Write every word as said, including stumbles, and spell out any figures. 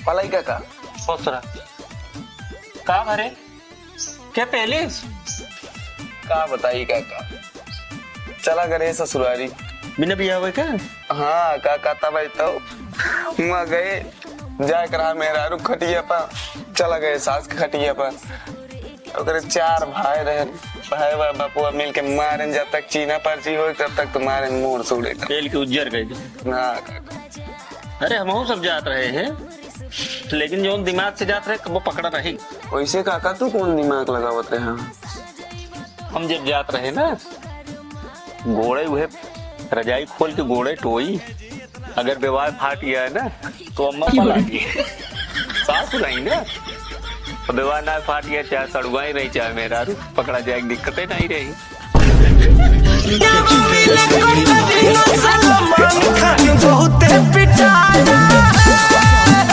पलाई काका। खुश रह। का भरे? के पेलिस? का बताई काका, चला गए ससुरारी। बिना बियाह हुए का? हाँ काका, तब आई तो हुआ गए, जाए करा मेहरारू खटिया पर, चला गए सास के खटिया पर। ओकरे चार भाई रहे, भाई बा-, बापुआ मिल के मारेन, जब तक चीना पर्ची होई तब तक तो मारेन, मोर सूड़े का। तेल के उज्जर कर दे। हाँ काका। अरे हमहू सब जात रहे हैं, लेकिन जौन दिमाग से जात रहे, कबो पकड़ा नहीं। वैसे काका, तू कौन दिमाग लगावत रहे? हम जब जात रहे ना, गोड़े उहे रजाई खोल के गोड़े टोई, अगर बेवार फाट गया है ना, तो अम्मा पलाई, सास नहीं ना, तो बेवार ना फाट गया, चाहे सड़ुआई रही, चाहे मेहरारू, पकड़ा जाए, दिक्कतें नहीं रही। सलमान खान बहुते पिटाया।